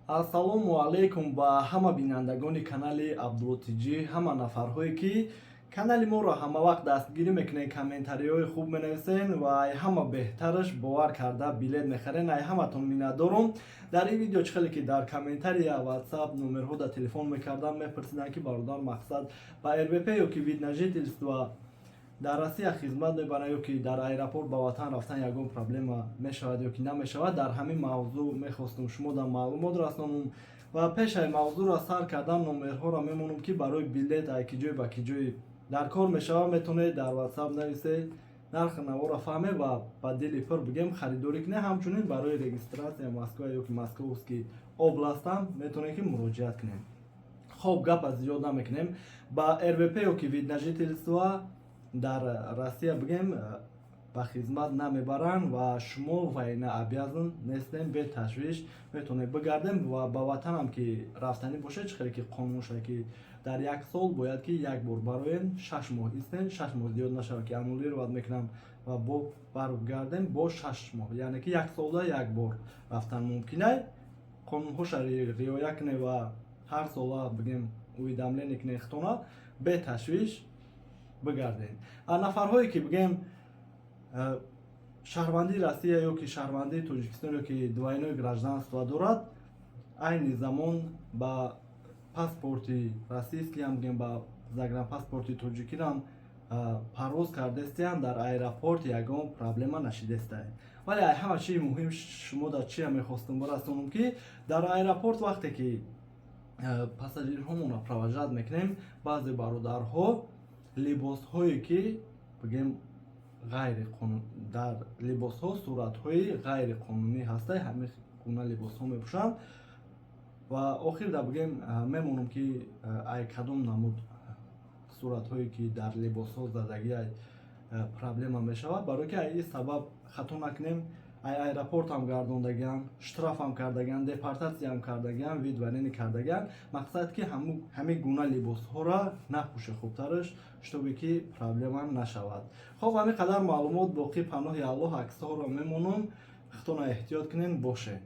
Ассалому алайкум ба ҳама бинандагони канали Абдулло Тҷӣ, ҳама нафарҳое, ки канали моро ҳамавақт дастгирӣ мекунед, комментариҳои хуб менависен ва ай ҳама беҳтараш бовар карда билет мехарен. Ай ҳаматон миннатдорум. Дар ин видео, чӣ хеле ки дар комментария, WhatsApp, номерҳо дар телефон мекардам, мепурсиданд, ки бародар, мақсад ба РВП ё ки вид на жительство дар Россия хизмат мебаранд ё ки дар аэропорт ба ватан рафтан ягон проблема мешавад ё ки намешавад. Дар ҳамин мавзӯъ мехостум шумо дар маълумот расонум ва пешаи мавзӯъро сар кардан номерҳоро мемонам, ки барои билет ай ки ҷой ба ки ҷой дар кор мешавад, метавонед дар WhatsApp нависед, нархи наворо фаҳмед ва ба дили пур, бигем, харидорӣ кунед. Ҳамчунин барои регистрация Москва ё ки Московский област ам метавонед, ки муроҷиат кунед. Хоб, гапа зиёд намекунем. Ба РВП ё ки вид на жительство дар Россия, бигем, ба хизмат намебаранд ва шумо военнообязан нестем. Беташвиш метавонед бигардем ва ба ватанам ки рафтанӣ бошед, чӣ хеле ки қонун шуда, ки дар як сол бояд ки як бор бароен, 6 моҳ истен, 6 моҳ зиёд нашавад, ки аннулировать мекунам ва бо баргардем бо 6 моҳ, яъне ки як солда як бор рафтан мумкинай. Қонунҳоша риоя кунед ва ҳар сола, бигем, уведомление кунед хитона, беташвиш бигардем. А нафарҳое ки, бигем, шаҳрвандии Россия ё ки шаҳрвандии Тоҷикистон ё ки двойное гражданство дорад, айни замон ба паспорти российский ам, бигем, ба загранпаспорти тоҷикирам парвоз кардестиям, дар аэропорт ягон проблема нашидестай. Вале ай ҳама чизи муҳим шумо дар чия мехостум барасонам, ки дар аэропорт вақте ки пассажирҳомонро провожать мекунем, баъзе бародарҳо либосҳое ки, бигем, ғайриқонун, дар либосҳо суратҳои ғайриқонунӣ ҳастай, ҳамин гуна либосҳо мепӯшанд. Ва охир да, бигем, мемонам, ки ай кадом намуд суратҳое ки дар либосҳо задагӣ ай проблема мешавад, барое ки ай ин сабаб, хато накунем, ай аэропортам гардондагиам, штрафам кардагиам, депортатсиям кардагиам, выдворение кардагиам. Мақсад ки ҳамин гуна либосҳоро напӯше хубтараш, чтобы ки проблема нашавад. Хоб, ҳамин қадар маълумот. Боқӣ паноҳи Аллоҳ. Аксҳоро мемонам, худтона эҳтиёт кунен, бошед.